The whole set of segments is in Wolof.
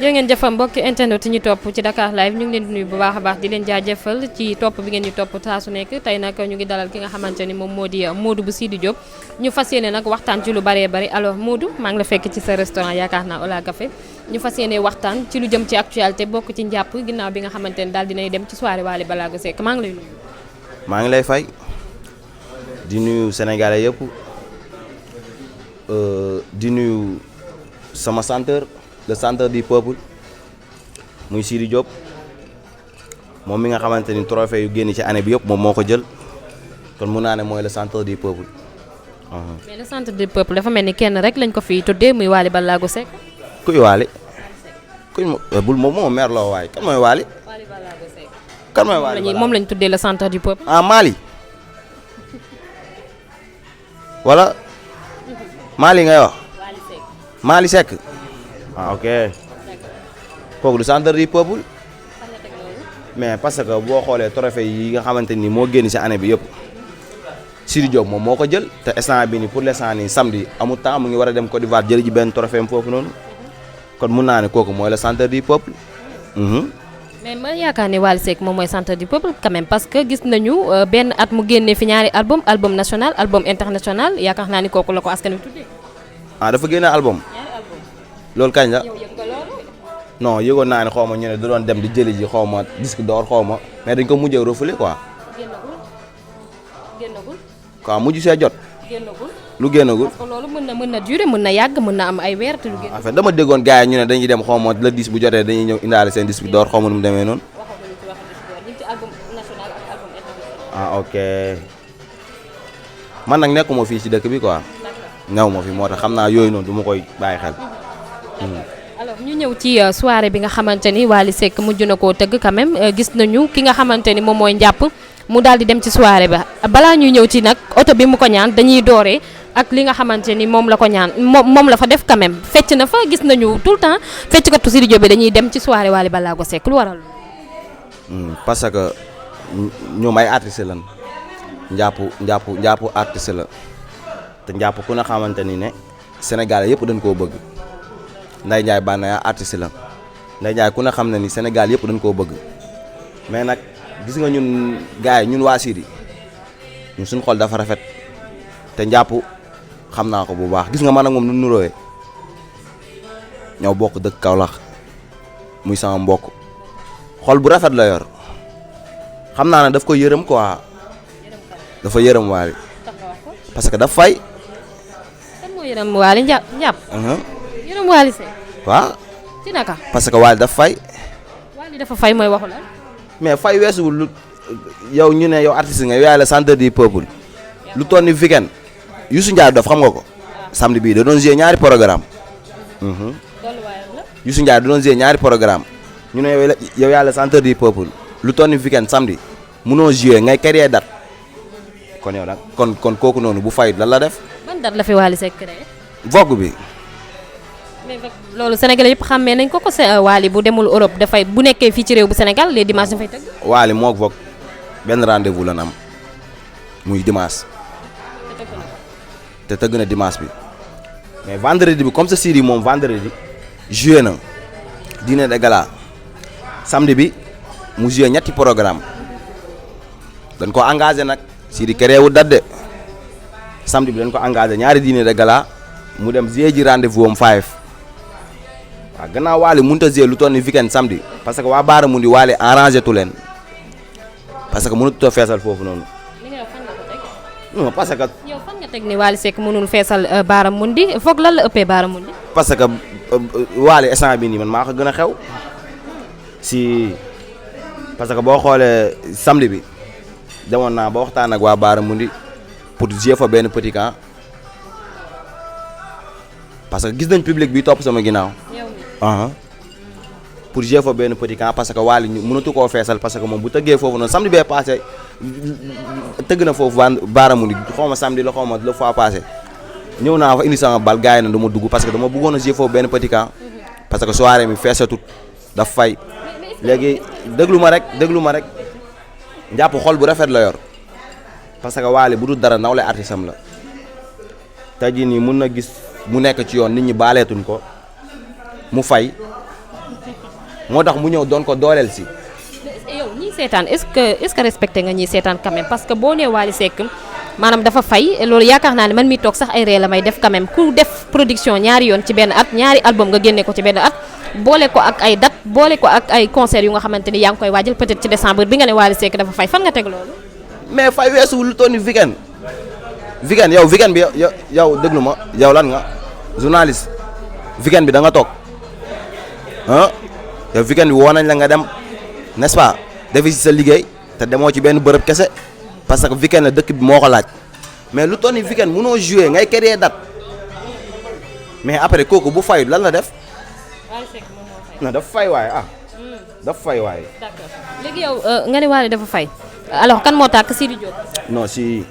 jërë ngeen jëfam mbokki internet yi ñu topp ci Dakar live ñu ngi leen di nuyu bu baax a baax di leen jaajëfal ci topp bi ngeen di topp saa su nekk tey nag ñu ngi dalal ki nga xamante ni moom moo di Modou bu Sidy Diop ñu fas yéene nag waxtaan ci lu bëree bëri alors Modou maa ngi la fekk ci sa restaurant yaakaar naa Ola Café ñu fas yéene waxtaan ci lu jëm ci actualité bokk ci njàpp ginnaaw bi nga xamante ni daal dinay dem ci soirée Wally Ballago Seck maa ngi lay nuyu. maa ngi lay fay di nuyu sénégalais yëpp di nuyu sama chanteur le chanteur du peuple muy Sidy Diop moom mi nga xamante ni trophée yu génn ci année bi yëpp moom moo ko jël kon mun naa ne mooy le chanteur du peuple. mais le chanteur du peuple dafa mel ni kenn rek lañ ko fi tuddee muy Wally Ballago Seck. kuy Wally kuy bul moom mer loo waay kan mooy Wally. Wally Ballago Seck. kan mooy Wally moom lañ tuddee le chanteur du peuple. ah Mali wala Mali ngay wax. Wally Seck. Mali Seck ah ok kooku du chanteur du peuple mais parce que boo xoolee trophée yi nga xamante ni moo génn ci année bi yëpp Sidy Diop moom moo ko jël te instant bi ni pour l'instant nii samedi amul temps mu ngi war a dem Côte d'Ivoire jël ji benn trophée am foofu noonu kon mun naa ne kooku mooy le chanteur du peuple. mais ma yaakaar ne Wally Seck moom mooy chanteur du peuple quand même parce que gis nañu benn at mu génnee fi ñaari album national album international yaakaar naa ni kooku la ko askan wi tuddee. ah dafa génne album. loolu kañ la. non yëgoon naa ne xaw ma ñu ne da doon dem di jëli ji xaw ma disque d'or xaw ma mais dañ ko mujjee refoulé quoi. génnagul. quoi mujj see jot. génnagul. lu génnagul. parce que loolu mën na durer mën na yàgg mën na am ay weer te lu génn. en fait dama déggoon gars yi ñu ne dañuy dem xaw ma le 10 bu jotee dañuy ñëw indaale seen disque d'or xaw ma nu mu demee noonu. waxaguñu ci waxu disque d'or ñu ngi ci album national ak album international. ah ok man nag nekkuma fii ci dëkk bi quoi. ñaw ma fi moo tax xam naa yooyu noonu du ma koy bàyyi xel. alors ñu ñëw ci soirée bi nga xamante ni Wally Seck mujj na koo tëgg quand même gis nañu ki nga xamante ni moom mooy njàpp mu daal di dem ci soirée ba balaa ñuy ñëw ci nag oto bi mu ko ñaan dañuy dooree ak li nga xamante ni moom la ko ñaan moom la fa def quand même fecc na fa gis nañu tout le temps fecckatu Sidy Diop bi dañuy dem ci soirée Wally Ballago Seck lu waral. parce que ñoom ay artistes lan njàpp artiste la te njàpp ku na xamante ni ne Sénégal yëpp dañ koo bëgg. Ndeye Ndiaye Banaya artiste la Ndeye Ndiaye ku ne xam na ni Sénégal yëpp dañ koo bëgg mais nag gis nga ñun gars yi ñun waa Sidy ñun suñu xol dafa rafet te njàpp xam naa ko bu baax gis nga man ak moom nu nuróowee ñoo bokk dëkk Kaolack muy sama mbokk xol bu rafet la yor xam naa ne daf ko yërëm quoi dafa yërëm Wally parce que daf fay. kan moo yërëm Wally njàpp. yërëm Wally Seck. waaw. ci naka. parce que Wally daf fay. Wally dafa fay mooy waxu la. mais fay weesuwul lu yow ñu ne yow artiste nga yow yaay la chanteur du peuple lu toll ni weekend Youssou Ndiaye dof xam nga ko. samedi bii da doon jouer ñaari programme Youssou Ndiaye da doon jouer ñaari programme ñu ne yow yaay la chanteur du peuple lu toll ni weekend samedi munoo jouer ngay créer date kon yow nag kon kooku noonu bu fay lan la def. ban date la fi Wally Seck créé. Vogue bi. mais loolu Sénégalais yëpp xàmmee nañ ko Wally bu demul Europe dafay bu nekkee fii ci réew bu Sénégal les dimanches dafay tëgg. Wally moog Vogue benn rendez-vous lan am muy dimanche. te tëgg na dimanche bi mais vendredi bi comme ça Sidy moom vendredi joué na dîner de gala samedi bi mu joué ñetti programme dañ ko engagé nag Sidy créé wu date de samedi bi dañ ko engagé ñaari dîner de gala mu dem joué ji rendez-vous am 5 waaw gannaaw Wally mënut a joué lu toll ni weekend samedi parce que waa Baara Mundi Wally arrangé tu leen parce que mënut a feesal foofu noonu. non parce que. yow fan nga teg ni Wally Seck mënul feesal Baara Mundi foog lan la ëppee Baara Mundi. parce que Wally instant bi nii man maa ko gën a xew si parce que boo xoolee samedi bi demoon naa ba waxtaan ak waa Baara Mundi pour jouer fa benn petit camp parce que gis nañ public bi topp sama ginnaaw. pour jouer fa benn petit camp parce que Wally mënatu koo feesal parce que moom bu tëggee foofu noonu samedi bee passé tëgg na foofu Baara Mundi xaw ma samedi la xaw ma le fois passé ñëw naa fa indi sama bal gars yi na dama dugg parce que dama bëggoon a jouer foofu benn petit camp parce que soirée mi feesatut daf fay léegi déglu ma rek njàpp xol bu rafet la yor parce que Wally bu dul dara nawle artiste am la tey jii nii mun na gis mu nekk ci yoon nit ñi baaleetuñ ko mu fay moo tax mu ñëw doon ko dooleel si. yow ñiy seetaan est-ce que respecté nga ñiy seetaan quand même parce que boo nee Wally Seck maanaam dafa fay loolu yaakaar naa ne man mi toog sax ay ree la may def quand même ku def production ñaari yoon ci benn at ñaari album nga génne ko ci benn at boole ko ak ay date boole ko ak ay concert yu nga xamante ni yaa ngi koy waajal peut-être ci décembre bi nga ne Wally Seck dafa fay fan nga teg loolu. mais fay weesuwul lu toll ni weekend bi yow déglu ma yow lan nga journaliste weekend bi da nga toog ah yow weekend bi woo nañ la nga dem n'est-ce pas defi si sa liggéey te demoo ci benn bërëb kese parce que weekend la dëkk bi moo ko laaj mais lu toll ni weekend mënoo jouer ngay créer date mais après kooku bu fayut lan la def. non dafa fay waaye dafa fay waaye. d'accord léegi yow nga ne Wally dafa fay alors kan moo tàkk Sidi Diop. non Sidi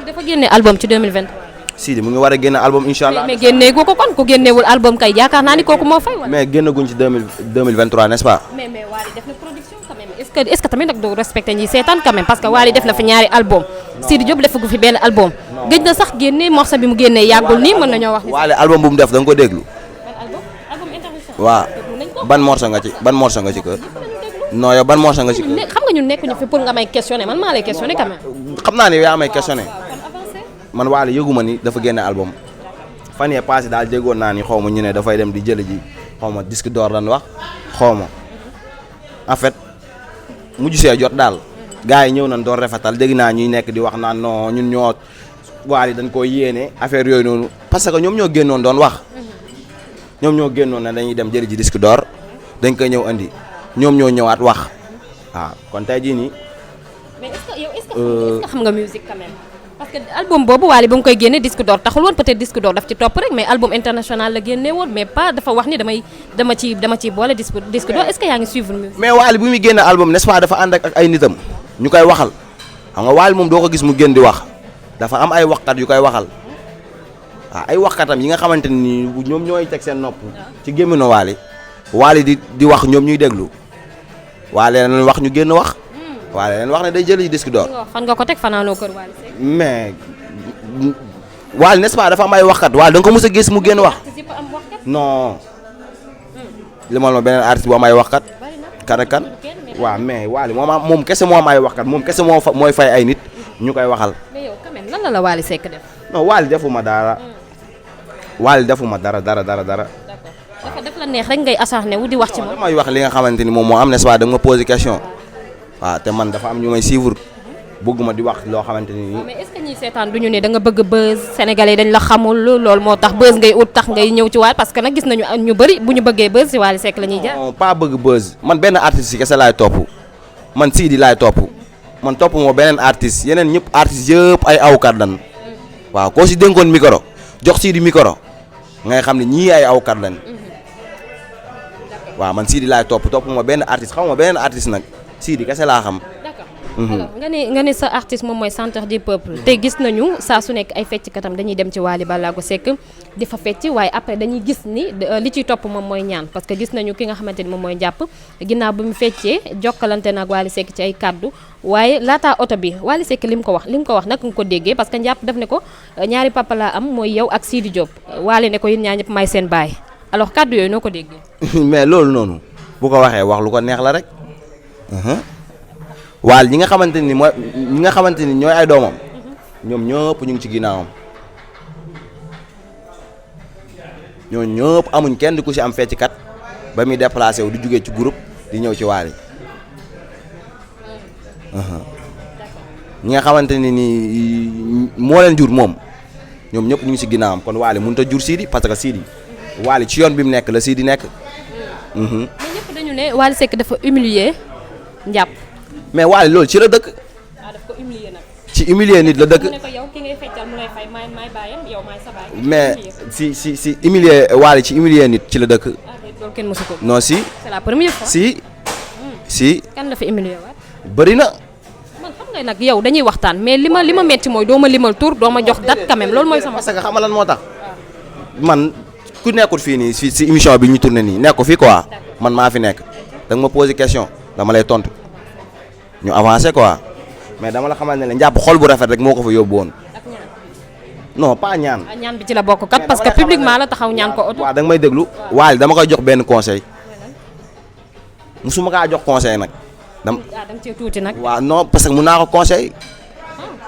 dafa génne album ci 2023. Sidi mu ngi war a génne album incha allah. mais génnee ko kon ku génneewul album kay yaakaar naa ni kooku moo fay wala. mais génnaguñ ci 2023 n'est-ce pas. mais Wally def na production quand même est-ce que tamit nag doo respecté ñi seetaan quand même parce que Wally def na fi ñaari album. Sidi Diop defagu fi benn album. gëj na sax génne morceau bi mu génnee yàggul nii mën nañoo wax. Wally album bu mu def da nga ko déglu. album international. waaw ban morceau nga ci kër. non yow ban morceau nga ci kër. xam nga ñun nekkuñu fi pour nga may questionner man maa lay questionner quand même. xam naa ne yaa may questionner. man Wally yëguma ni dafa génne album fan yee passé daal déggoon naa ni xaw ma ñu ne dafay dem di jëli ji xaw ma disque d'or lan wax xaw ma en fait mujj see jot daal gars yi ñëw nañ doon rafetal dégg naa ñuy nekk di wax naan non ñun ñoo Wally dañ ko yéene affaire yooyu noonu parce que ñoom ñoo génnoon doon wax ñoom ñoo génnoon ne dañuy dem jëli ji disque d'or dañ koy ñëw andi ñoom ñoo ñëwaat wax waaw kon tey jii nii. mais est-ce que xam nga musique quand même. parce que album boobu Wally ba mu koy génne disque d'or taxul woon peut-être disque d'or daf ci topp rek mais album international la génne woon mais pas dafa wax ni dama ciy boole disque d'or est-ce que yaa ngi suivre musique. mais Wally bu muy génne album n'est-ce pas dafa ànd ak ay nitam ñu koy waxal xam nga Wally moom doo ko gis mu génn di wax dafa am ay waxkat yu koy waxal waaw ay waxkatam yi nga xamante ni ñoom ñooy teg seen nopp ci gémmino Wally di wax ñoom ñuy déglu Wally leen wax ñu génn wax. Wally leen wax ne day jëli disque d'or. fan nga ko teg fanaanoo kër Wally Seck. mais Wally n'est-ce pas dafa am ay waxkat Wally da nga ko mës a gis mu génn wax. non. limal ma beneen artiste bu am ay waxkat. kan ak kan waaw mais Wally moom kese moo am ay waxkat moom kese mooy fay ay nit ñu koy waxal. mais yow quand même lan la Wally Seck def. non Wally defuma dara. Wally defuma dara. d'accord daf la neex rek ngay acharné wu di wax ci moom. damay wax li nga xamante ni moom moo am n'est-ce pas da nga ma poser question. waaw te man dafa am ñu may suivre bëgguma di wax loo xamante ni. mais est-ce que ñiy seetaan du ñu ne da nga bëgg buzz sénégalais dañ la xamul loolu moo tax buzz ngay ut tax ngay ñëw ci Wally parce que nag gis nañu ñu bëri bu ñu bëggee buzz ci Wally Seck la ñuy jaar. non pas bëgg buzz man benn artiste yi kese laay topp man Sidi laay topp man topp moo beneen artiste yeneen ñëpp artistes yëpp ay awkat lan waaw koo si dénkoon micro jox Sidi micro ngay xam ne ñii ay awkat lan waaw man Sidi laay topp moo benn artiste xaw ma beneen artiste nag. Sidi kese laa xam. d'accord alors nga ne sa artiste moom mooy centre du peuple te gis nañu saa su nekk ay fecckatam dañuy dem ci Wally Ballago Seck di fa fecc waaye après dañuy gis ni li ciy topp moom mooy ñaan parce que gis nañu ki nga xamante ni moom mooy jàpp ginnaaw bi mu feccee jokkalante nag Wally Seck ci ay kaddu waaye laataa oto bi Wally Seck li mu ko wax nag nga ko déggee parce que njàpp daf ne ko ñaari papa laa am mooy yow ak Sidi Diop Wally ne ko yéen ñaar ñëpp may seen baay alors kaddu yooyu noo ko déggee. mais loolu noonu bu ko waxee wax lu ko neex la rek. Wally ñi nga xamante ni ñooy ay doomam ñoom ñëpp ñu ngi ci ginnaawam ñoo ñëpp amuñ kenn ku ci am fecckat ba muy déplacé wu di jugee ci groupe di ñëw ci Wally ñi nga xamante ni moo leen jur moom ñoom ñëpp ñu ngi ci ginnaawam kon Wally mënut a jur Sidi parce que Sidi Wally ci yoon bi mu nekk la Sidi nekk. mais ñëpp dañu ne Wally Seck dafa humilier njàpp. mais Wally loolu ci la dëkk. daf ko humilier nag. ci humilier nit la dëkk. mu ne ko yow ki ngay feccal mu lay fay maay baayam yow maay sa baay. mais si humilier Wally ci humilier nit ci la dëkk. loolu kenn mësu ko. non si. c'est la première fois. si. kan la fi humilier waat. bëri na. man xam nga nag yow dañuy waxtaan mais li ma metti mooy doo ma limal tur doo ma jox date quand même loolu mooy sama. parce que xam nga lan moo tax. man ku nekkul fii nii si émission bi ñu tourné nii nekku fii quoi. man maa fi nekk da nga ma poser question dama lay tontu. ñu avancé quoi mais dama la xamal ne la njàpp xol bu rafet rek moo ko fa yóbbu woon. ak ñaan. non pas ñaan. ñaan bi ci la bokk kat parce que publiquement la taxaw ñaan ko oto. waaw da nga may déglu. Wally dama koy jox benn conseil. musuma kaa jox conseil nag. da nga cee tuuti nag. waaw non parce que mun naa ko conseil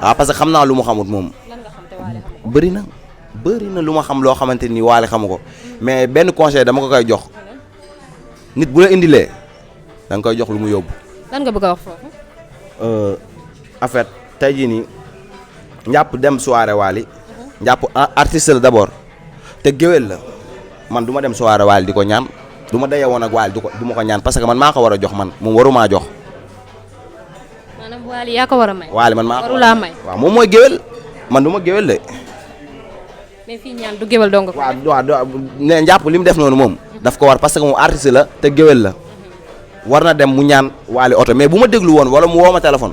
waaw parce que xam naa lu mu xamut moom. lan nga xam te Wally xamu ko. bëri na lu ma xam loo xamante ni Wally xamu ko mais benn conseil dama ko koy jox nit bu la indilee da nga koy jox lu mu yóbbu. lan nga bëgg a wax foofu. en fait tey jii nii njàpp dem soirée Wally njàpp artiste la d'abord te géwél la man du ma dem soirée Wally di ko ñaan du ma daye woon ak Wally du ma ko ñaan parce que man maa ko war a jox man moom warumaa jox. maanaam Wally yaa ko war a may. Wally man maa ko warulaa may. waaw moom mooy géwél man du ma géwél de. mais fii ñaan du géwél dong ko. waaw ne njàpp li mu def noonu moom daf ko war parce que moom artiste la te géwél la war na dem mu ñaan Wally oto mais bu ma déglu woon wala mu woo ma téléphone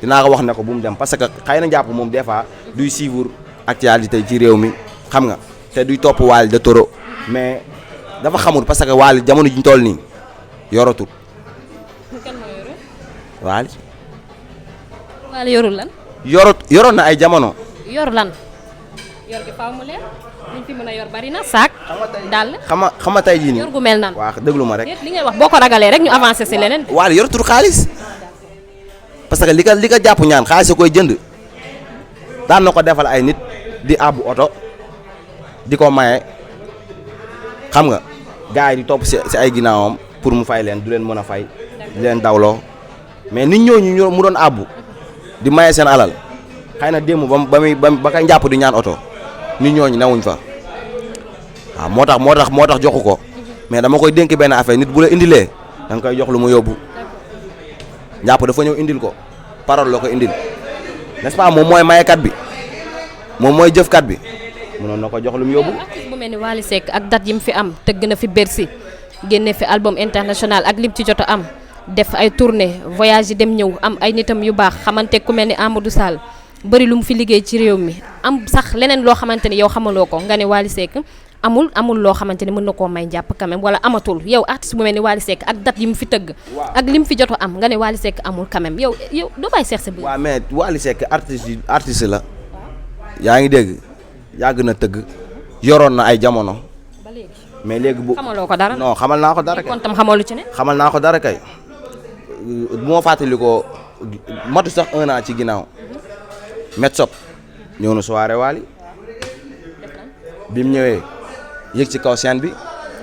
dinaa ko wax ne ko bu mu dem parce que xëy na njàpp moom des fois duy suivre actualité ci réew mi xam nga te duy topp Wally de toro mais dafa xamul parce que Wally jamono ji ñu toll nii yoratul. kan moo yore. Wally. Wally yorul lan. yoroon na ay jamono. yor lan. yor gi faaw mu leer. liñ fi mën a yor bari na saak. daal xam nga tey jii nii. yor gu mel nan. waaw déglu ma rek. li ngay wax boo ko ragalee rek ñu avancé si leneen. Wally yoratul xaalis parce que li ka jàpp ñaan xaalis koy jënd daan na ko defal ay nit di àbbu oto di ko maye xam nga gars yi di topp si ay ginnaawam pour mu fay leen du leen mën a fay di leen dawloo mais nit ñooñu mu doon àbbu di maye seen alal xëy na démb ba kay njàpp di ñaan oto nit ñooñu newuñ fa waaw moo tax joxu ko mais dama koy dénk benn affaire nit bu la indilee da nga koy jox lu mu yóbbu njàpp dafa ñëw indil ko parole la ko indil n'est-ce pas moom mooy mayekat bi moom mooy jëfkat bi mënoon na ko jox lu mu yóbbu. artiste bu mel ni Wally Seck ak date yi mu fi am tëgg na fi Bercy génne fi album international ak lim ci jot a am def ay tournée voyage yi dem ñëw am ay nitam yu baax xamante ku mel ni Amadou Sall bëri lu mu fi liggéey ci réew mi am sax leneen loo xamante ni yow xamaloo ko nga ne Wally Seck amul loo xamante ni mën na koo may jàpp quand même wala amatul yow artiste bu mel ni Wally Seck ak date yi mu fi tëgg. ak lim fi jot a am nga ne Wally Seck amul quand même yow doo bàyyi seex sa biir. waaw mais Wally Seck artiste la yaa ngi dégg yàgg na tëgg yoroon na ay jamono. ba léegi mais léegi bu xamaloo ko dara. non xamal naa ko dara kay. kon tam xamoo lu ci ne. xamal naa ko dara kay bu ma fàttali ko matu sax 1 an ci ginnaaw Met-Sop ñëw na soirée Wally bi mu ñëwee. yëg ci kaw scène bi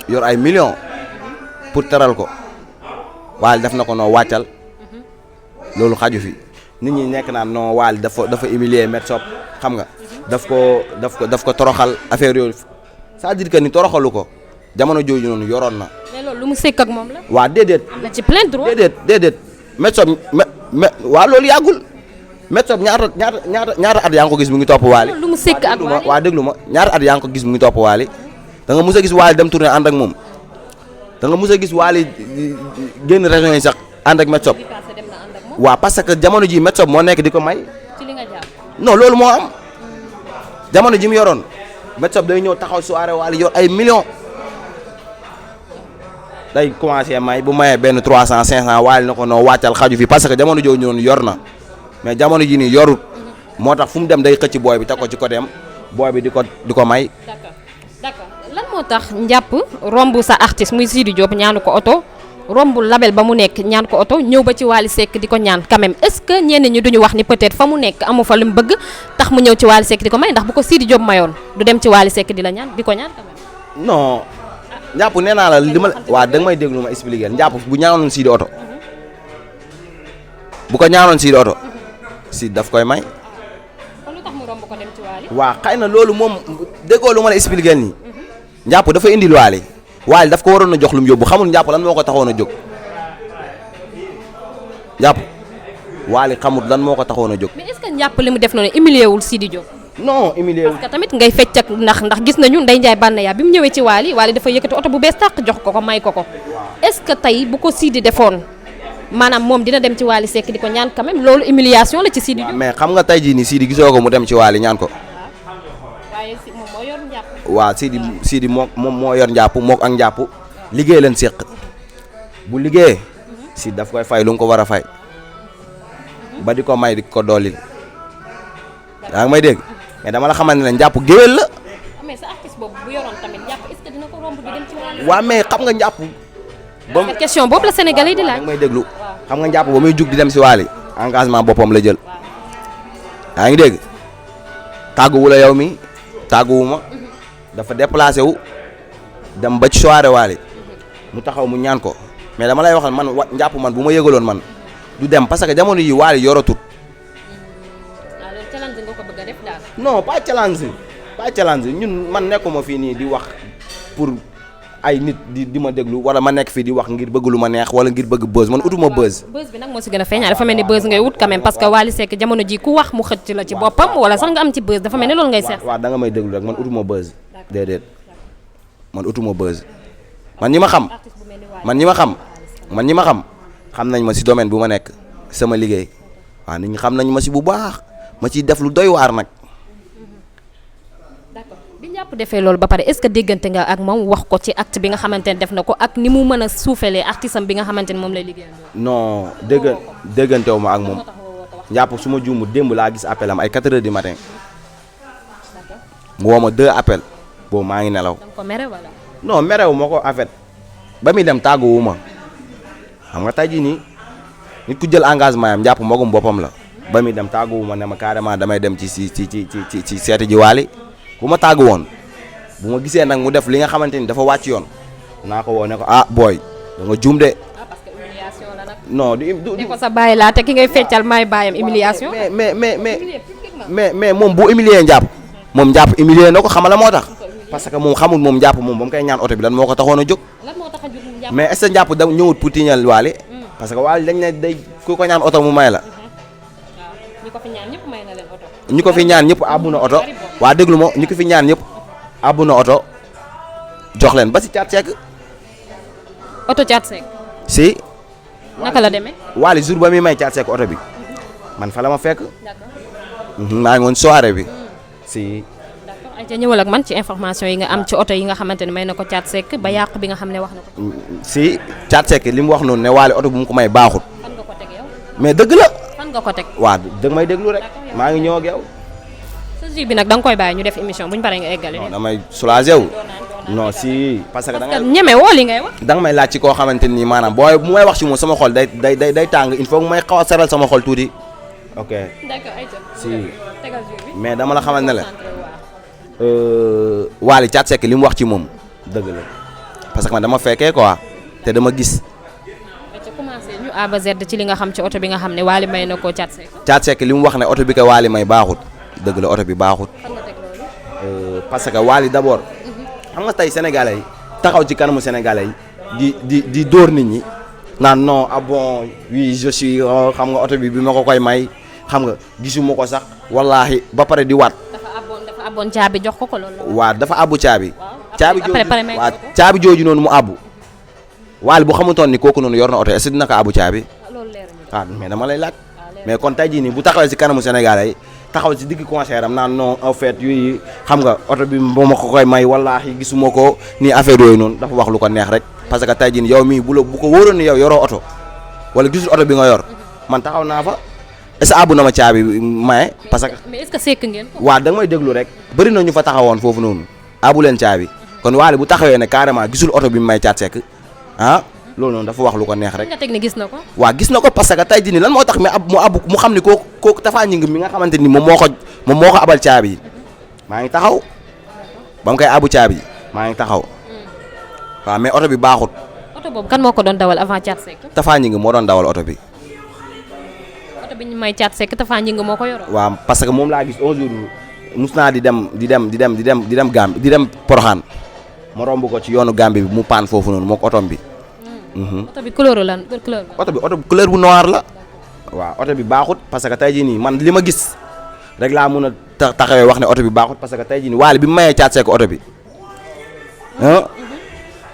yor ay millions pour teral ko Wally def na ko noo wàccal loolu xaju fi nit ñi nekk naan non Wally dafa humilier Met-Sop xam nga daf ko toroxal affaire yooyu c'est-à-dire que ni toroxalu ko jamono jooju noonu yoroon na. mais loolu lu mu sekk ak moom la. waa déedéet. am na ci plein droit. déedéet Met-Sop waa loolu yàggul Met-Sop ñaata at yaa ngi ko gis mu ngi topp Wally. lu mu sekk ak Wally waa déglu ma ñaata at yaa ngi ko gis mu ngi topp Wally. da nga mus a gis Wally dem tournée ànd ak moom da nga mus a gis Wally génn région yi sax ànd ak Met-Sop waaw parce que jamono ji Met-Sop moo nekk di ko may. ci li nga jàpp. non loolu moo am jamono ji mu yoroon Met-Sop day ñëw taxaw soirée Wally yor ay millions day commencé may bu mayee benn 300 500 Wally na ko noo wàccal xaju fi parce que jamono jooju noonu yor na mais jamono ji nii yorut moo tax fu mu dem day xëcc booy bi teg ko ci côté am booy bi di ko may. d'accord lan moo tax njàpp romb sa artiste muy Sidi Diop ñaanu ko oto romb label ba mu nekk ñaan ko oto ñëw ba ci Wally Seck di ko ñaan quand même est-ce que ñenn ñi duñu wax ni peut-être fa mu nekk amu fa lu mu bëgg tax mu ñëw ci Wally Seck di ko may ndax bu ko Sidi Diop mayoon du dem ci Wally Seck di la ñaan di ko ñaan quand même. non njàpp nee naa la li ma waa da nga may déglu ma expliquer njàpp bu ñaanoon Sidi oto bu ko ñaanoon Sidi oto Sidi daf koy may. kon lu tax mu romb ko dem ci Wally. waa xëy na loolu moom déggoo lu ma la expliquer nii. njàpp dafa indil Wally daf ko waroon a jox lu mu yóbbu xamul njàpp lan moo ko taxoon a jóg njàpp Wally xamul lan moo ko taxoon a jóg. mais est-ce que njàpp li mu def noonu humilié wul Sidi Diop. non humilié wul parce que tamit ngay fecc ak ndax gis nañu Ndeye Ndiaye Banaya bi mu ñëwee ci Wally dafa yëkkati oto bu bees tàq jox ko may ko est-ce que tey bu ko Sidi defoon maanaam moom dina dem ci Wally Seck di ko ñaan quand même loolu humiliation la ci Sidi Diop. mais xam nga tey jii nii Sidi gisoo ko mu dem ci Wally ñaan ko. waaye moom moo yor njàpp. waaw Sidi moom moo yor njàpp mook ak njàpp liggéey leen séq bu liggéeyee Sidi daf koy fay lu nga ko war a fay ba di ko may di ko doolil yaa ngi may dégg mais dama la xamante ne njàpp géwél la. mais sa artiste boobu bu yoroon tamit njàpp est-ce que dina ko romb di dem ci Wally. waaw mais xam nga njàpp ba mu question boobu la Sénégalais di laaj. may déglu xam nga njàpp ba muy jug di dem si Wally engagement boppam la jël yaa ngi dégg tàgguwu la yow mi tàgguwu ma dafa déplacé wu dem ba ci soirée Wally mu taxaw mu ñaan ko mais dama lay waxal man njàpp man bu ma yëgaloon man du dem parce que jamono yi Wally yoratut. waaw loolu challenge nga ko bëgg a def daal. non pas challenge ñun man nekkuma fii nii di wax pour ay nit di ma déglu wala ma nekk fii di wax ngir bëgg lu ma neex wala ngir bëgg buzz man utuma buzz. buzz bi nag moo si gën a feeñaa dafa mel ni buzz ngay wut quand même parce que Wally Seck jamono ji ku wax mu xëcc la ci boppam wala sax nga am ci buzz dafa mel ni loolu ngay seet. waaw da nga may déglu rek man utuma buzz. déedéet man utuma buzz man ñi ma xam xam nañ ma si domaine bu ma nekk sama liggéey waaw nit ñi xam nañ ma si bu baax ma ciy def lu doy waar nag. d'accord bi ñàpp defee loolu ba pare est-ce que déggante nga ak moom wax ko ci acte bi nga xamante ne def na ko ak ni mu mën a suufelee artisam bi nga xamante ne moom lay liggéeyal. non déggante wu ma ak moom njàpp su ma juumu démb laa gis appel am ay 4 heures du matin mu woo ma 2 appels boobu maa ngi nelaw. da nga ko mere wala. non merew ma ko en fait ba muy dem tàgguwu ma xam nga tey jii nii nit ku jël engagement yam njàpp magum boppam la ba muy dem tàgguwu ma ne ma carrément damay dem ci seeti ji Wally bu ma tàggu woon bu ma gisee nag mu def li nga xamante ni dafa wàcc yoon naa ko woo ne ko ah booy da nga juum de. parce que humiliation la nag. non di ko sa bàyyi laa te ki ngay feccal maay bàyyam humiliation. mais moom bu humilier njàpp moom njàpp humilier na ko xamala moo tax parce que moom xamul moom njàpp moom ba mu koy ñaan oto bi lan moo ko taxoon a jóg. lan moo tax a jóg njàpp. mais est-ce que njàpp da ñëwut pour tiñal Wally parce que Wally dañ ne day ku ko ñaan oto mu may la. ñi ko fi ñaan ñëpp may na leen oto. ñi ko fi ñaan ñëpp àbbu na oto waa déglu ma ñi ko fi ñaan ñëpp àbbu na oto jox leen ba si Thiat Seck. oto Thiat Seck. si. naka la demee. Wally jour ba muy may Thiat Seck oto bi man fa la ma fekk. d'accord. maa ngi woon soirée bi si. d'accord ay ca ñëwal ak man ci information yi nga am ci oto yi nga xamante ne may na ko Thiat Seck ba yàqu bi nga xam ne wax na ko. si Thiat Seck li mu wax noonu ne Wally oto bu mu ko may baaxut. fan nga ko teg yow. mais dëgg la. fan nga ko teg. waaw dëgg may déglu rek maa ngi ñëw ak yow. sa jus bi nag da nga koy bàyyi ñu def émission bu ñu paree nga eggale. non damay soulagé wu. non si parce que da ngay ñeme woo li ngay wax. da nga may laaj ci koo xamante ni maanaam booy bu may wax ci moom sama xol day tàng il faut que may xaw a seral sama xol tuuti. ok d'accord ayca. si tegal jus bi. mais dama la xamal ne la Wally Thiat Seck li mu wax ci moom dëgg la parce que man dama fekkee quoi te dama gis. ayca commencé ñu A ba Z ci li nga xam ci oto bi nga xam ne Wally may na ko Thiat Seck. Thiat Seck li mu wax ne oto bi ko Wally may baaxut dëgg la oto bi baaxut. fan nga teg loolu. parce que Wally d'abord xam nga tey sénégalais yi taxaw ci kanamu sénégalais yi di dóor nit ñi naan non ah bon oui je suis xam nga oto bi ma ko koy may xam nga gisuma ko sax wallaahi ba pare di waat. dafa abboon caabi jox ko loolu la. waaw dafa abbu caabi. caabi après pare may waaw caabi jooju noonu mu abbu. Wally bu xamutoon ni kooku noonu yor na oto est-ce que dina ko abbu caabi. loolu leer ah mais dama lay laaj. mais kon tey jii nii bu taxawee ci kanamu sénégalais yi taxaw ci digg concert am naan non en fait yooyu xam nga oto bi moo ma ko koy may wallaahi gisuma ko nii affaire yooyu noonu dafa wax lu ko neex rek parce que tey jii nii yow mii bu ko wóoroon ni yow yoroo oto wala gisul oto bi nga yor man taxaw naa fa est-ce que àbbu na ma caabi maye parce que. mais est-ce que sekk ngeen ko. waaw da nga may déglu rek bëri na ñu fa taxawoon foofu noonu àbbu leen caabi kon Wally bu taxawee ne carrément gisul oto bi mu may Thiat Seck ah loolu noonu dafa wax lu ko neex rek. nga teg ne gis na ko. waaw gis na ko parce que tey jii nii lan moo tax mu xam ni kooku Tapha Gningue mi nga xamante ni moom moo ko abal caabi yi maa ngi taxaw ba mu koy abu caabi yi maa ngi taxaw waaw mais oto bi baaxut. oto boobu kan moo ko doon dawal avant Thiat Seck. Tapha Gningue moo doon dawal oto bi. oto bi ñu may Thiat Seck Tapha Gningue moo ko yoroon. waaw parce que moom laa gis un jour mus naa di dem Gambie di dem Porokhane ma romb ko ci yoonu Gambie bi mu paan foofu noonu moog otom bi. oto bi couleur lan couleur. oto bi couleur bu noir la. waaw oto bi baaxut parce que tey jii nii man li ma gis rek laa mun a taxawee wax ne oto bi baaxut parce que tey jii nii Wally bi mu mayee Thiat Seck oto bi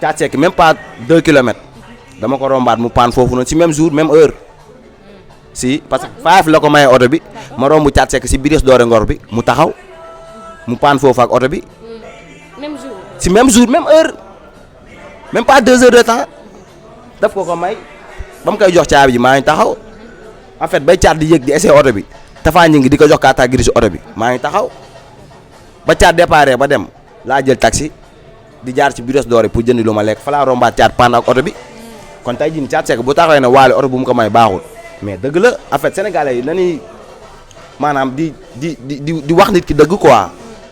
Thiat Seck même pas 2 kilomètres dama ko rombaat mu paan foofu noonu si même jour même heure si parce que 5 la ko mayee oto bi ma romb Thiat Seck si Bires Doore Ngor bi mu taxaw mu paan foofu ak oto bi. même jour. si même jour même heure même pas 2 heures de temps daf ko may ba mu koy jox caabi ji maa ngi taxaw en fait bay Thiat di yëg di essayer oto bi Tapha Gningue di ko jox carte grise oto bi maa ngi taxaw ba Thiat déparé ba dem laa jël taxi di jaar ci Bires Doore pour jëndi lu ma lekk fa laa rombaat Thiat paan ak oto bi kon tey jii nii Thiat Seck bu taxawee ne Wally oto bu mu ko may baaxul mais dëgg la en fait sénégalais yi nañuy maanaam di wax nit ki dëgg quoi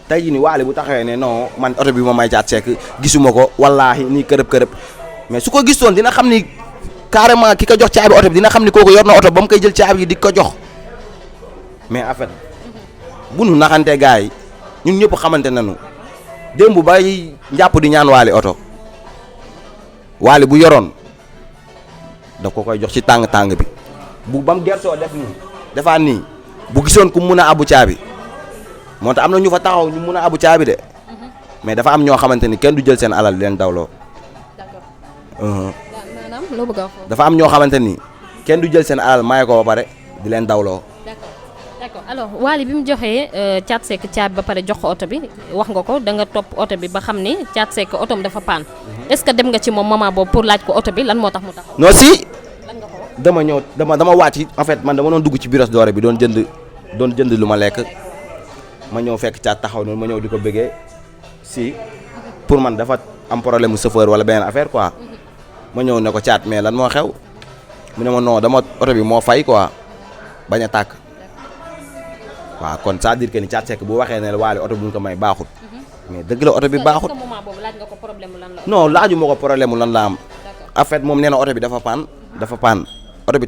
tey jii nii Wally bu taxawee ne non man oto bi ma may Thiat Seck gisuma ko wallaahi nii kërëb mais su ko gisoon dina xam ni carrément ki ko jox caabi oto bi dina xam ni kooku yor na oto ba mu koy jël caabi yi di ko jox mais en fait bu nu naxante gars yi ñun ñëpp xamante nañu démb bay njàpp di ñaan Wally oto Wally bu yoroon daf ko koy jox ci tàng bi bu bam gersoo def nii defaa nii bu gisoon ku mun a abu caabi moo tax am na ñu fa taxaw ñu mun a abu caabi de mais dafa am ñoo xamante ni kenn du jël seen alal di leen dawloo. maanaam loo bëgg a wax. dafa am ñoo xamante ni kenn du jël seen alal maye ko ba pare di leen dawloo. d'accord alors Wally bi mu joxee Thiat Seck caabi ba pare jox ko oto bi wax nga ko da nga topp oto bi ba xam ni Thiat Seck otom dafa paan est-ce que dem nga ci moom moment boobu pour laaj ko oto bi lan moo tax mu taxaw. non si lan nga ko wax. dama ñëw dama wàcc en fait man dama doon dugg ci Biros Doré bi doon jënd lu ma lekk ma ñëw fekk Thiat taxaw noonu ma ñëw di ko bëggee si pour man dafa am problème mu chauffeur wala beneen affaire quoi ma ñëw ne ko Thiat mais lan moo xew mu ne ma non dama oto bi moo fay quoi bañ a tàkk. waaw kon c'est-à-dire que ni Thiat Seck bu waxee ne la Wally oto bu ñu ko may baaxut mais dëgg la oto bi baaxut. est-ce que moment boobu laaj nga ko problème lan la. non laaju ma ko problème lan la am. en fait moom nee na oto bi dafa paan oto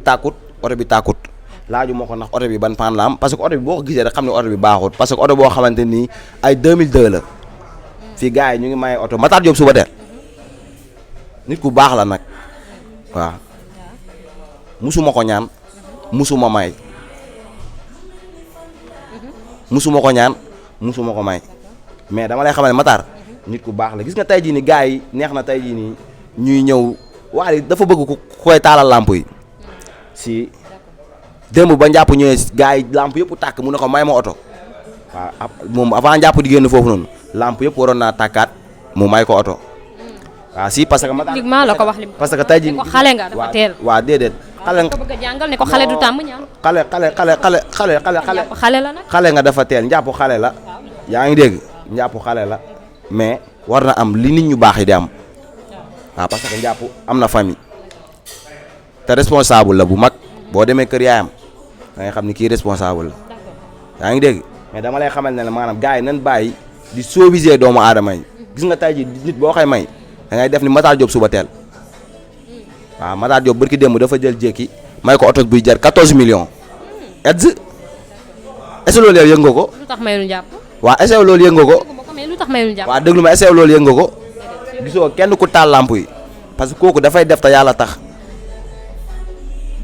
bi tàkkut laaju ma ko ndax oto bi ban paan la am parce que oto bi boo ko gisee rek xam ne oto bi baaxut parce que oto boo xamante ni ay 2002 la fii gars yi ñu ngi maye oto Matar Diop suba teel nit ku baax la nag waaw musuma ko ñaan musuma may. musuma ko ñaan musuma ko may mais dama lay xamal ne Matar nit ku baax la gis nga tey jii ni gars yi neex na tey jii nii ñuy ñëw Wally dafa bëgg ku koy taalal lamp yi si démb ba njàpp ñëwee gars yi lamp yëpp tàkk mu ne ko may ma oto waaw moom avant njàpp di génn foofu noonu lamp yëpp waroon naa tàkkaat mu may ko oto waaw si parce que Matar publiquement la ko wax li parce que tey jii ko xale nga dafa teel waaw déedéet xale nga ko bëgg a jàngal ne ko xale du tàmm ñaan xale la nag xale nga dafa teel njàpp xale la yaa ngi dégg njàpp xale la mais war na am li nit ñu baax yi di am waaw parce que njàpp am na famille te responsable la bu mag boo demee kër yaayam da ngay xam ni kii responsable la yaa ngi dégg mais dama lay xamal ne la maanaam gars yi nan bàyyi di sauviser doomu aadama yi gis nga tey ji nit boo koy may da ngay def ni Matar Diop suba teel waaw Matar Diop barki démb dafa jël jékki may ko oto buy jar 14 millions est-ce que loolu yow yëg nga ko. lu tax mayul njàpp. waaw est-ce que loolu yëg nga ko. mais lu tax mayul njàpp. waaw déglu ma est-ce que loolu yëg nga ko. gisoo kenn ku taal lamp yi parce que kooku dafay def te yàlla tax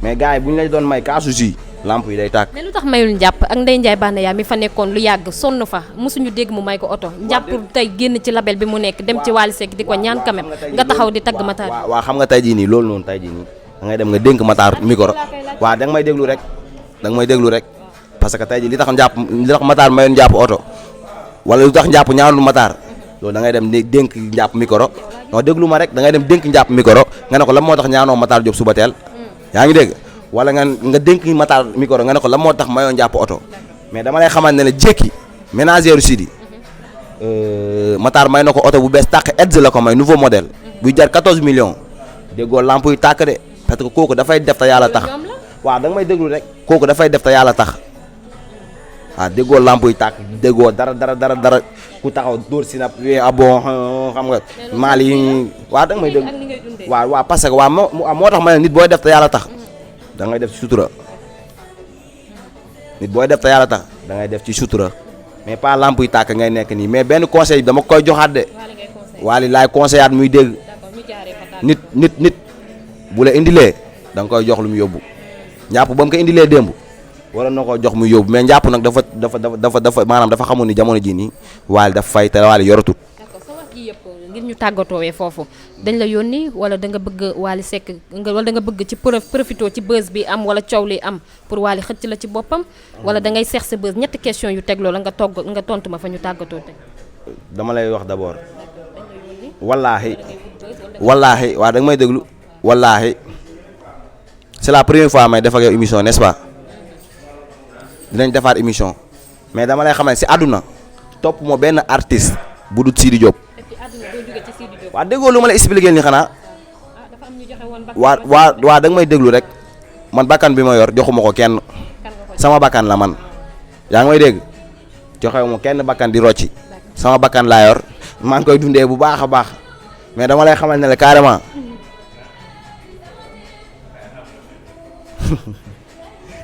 mais gars yi bu ñu lay doon may kaasu si lamp yi day tàkk. mais lu tax mayul njàpp ak Ndeye Ndiaye Banaya mi fa nekkoon lu yàgg sonn fa mosuñu dégg mu may ko oto njàpp tey génn ci label bi mu nekk dem ci Wally Seck di ko ñaan quand même nga taxaw di tagg Matar. waaw xam nga tey jii nii loolu noonu tey jii nii da ngay dem nga dénk Matar micro waaw da nga may déglu rek parce que tey jii li tax Matar mayoon njàpp oto wala lu tax njàpp ñaanul Matar loolu da ngay dem dénk njàpp micro non déglu ma rek da ngay dem dénk njàpp micro nga ne ko lan moo tax ñaanoo Matar Diop suba teel yaa ngi dégg wala nga dénk Matar micro nga ne ko lan moo tax mayoon njàpp oto mais dama lay xamante ne la jékki ménagère Sidi Matar may na ko oto bu bees tàq Edge la ko may nouveau modèle buy jar 14 millions déggoo lamp yi tàkk de parce que kooku dafay def te yàlla tax waaw da nga may déglu rek kooku dafay def te yàlla tax waaw déggoo lamp yi tàkk déggoo dara ku taxaw dóor si nap bon xam nga maal yi waaw da nga may déglu waaw parce que waaw moo tax ma ne nit booy def te yàlla tax da ngay def ci sutura nit booy def te yàlla tax da ngay def ci sutura mais pas lamp yi tàkk ngay nekk nii mais benn conseil dama koy joxaat de Wally laay conseillaat muy dégg nit bu la indilee da nga koy jox lu mu yóbbu njàpp ba mu ko indilee démb wala na ko jox mu yóbbu mais njàpp nag dafa maanaam dafa xamul ni jamono ji nii Wally dafa fay te Wally yoratut. d'accord sa wax ji yëpp ngir ñu tàggatoowee foofu dañ la yónni wala da nga bëgg Wally Seck wala da nga bëgg ci profito ci buzz bi am wala coow li am pour Wally xëcc la ci boppam wala da ngay seex sa buzz ñetti question yu tegloo la nga tontu ma fa ñu tàggatoo teg. dama lay wax d'abord wallaahi waaw da nga may déglu wallaahi c'est la première fois may def ak yow émission n'est-ce pas dinañ defaat émission mais dama lay xamal si àdduna topp moo benn artiste bu dul Sidi Diop. waaw déggoo lu ma la expliqué nii xanaa. dafa am ñu joxe woon waa da nga may déglu rek man bakkan bi ma yor joxuma ko kenn sama bakkan la man yaa ngi may dégg joxewu ma kenn bakkan di rocci sama bakkan laa yor maa ngi koy dundee bu baax a baax mais dama lay xamal ne la carrément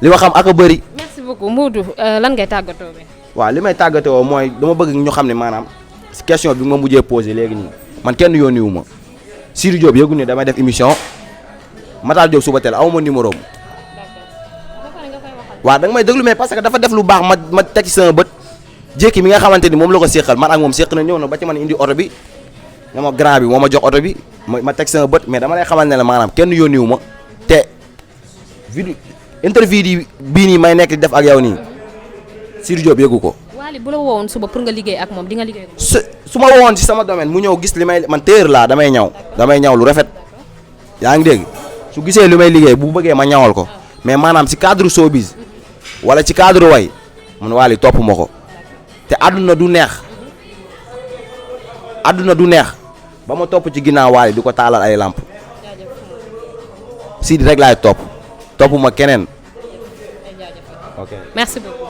li ma xam ak a bëri. merci beaucoup Modou lan ngay tàggatoo be waaw li may tàggatoo mooy dama bëgg ñu xam ne maanaam si question bi ma mujjee posé léegi nii man kenn yónniwu ma Sidy Diop yëgu ne damay def émission Matar Diop suba teel aw ma numéro am waaw da nga may déglu mais parce que dafa def lu baax ma teg ci sama bët jékki mi nga xamante ni moom la ko séqal man ak moom séq na ñëw na ba ci man indi oto bi ne ma grand bi moo ma jox oto bi ma teg sama bët mais dama lay xamal ne la maanaam kenn yónniwu ma te vidéo interview bii nii may nekk di def ak yow nii Sidy Diop yëgu ko. Wally bu la woowoon suba pour nga liggéey ak moom di nga liggéey ak moom. su ma woowoon ci sama domaine mu ñëw gis li may man téer laa damay ñaw lu rafet yaa ngi dégg su gisee li may liggéey bu bëggee ma ñawal ko mais maanaam ci cadre showbiz wala ci cadre way man Wally topp ma ko te àdduna du neex ba ma topp ci ginnaaw Wally di ko taalal ay lamp Sidy rek laay topp ma keneen. merci beaucoup.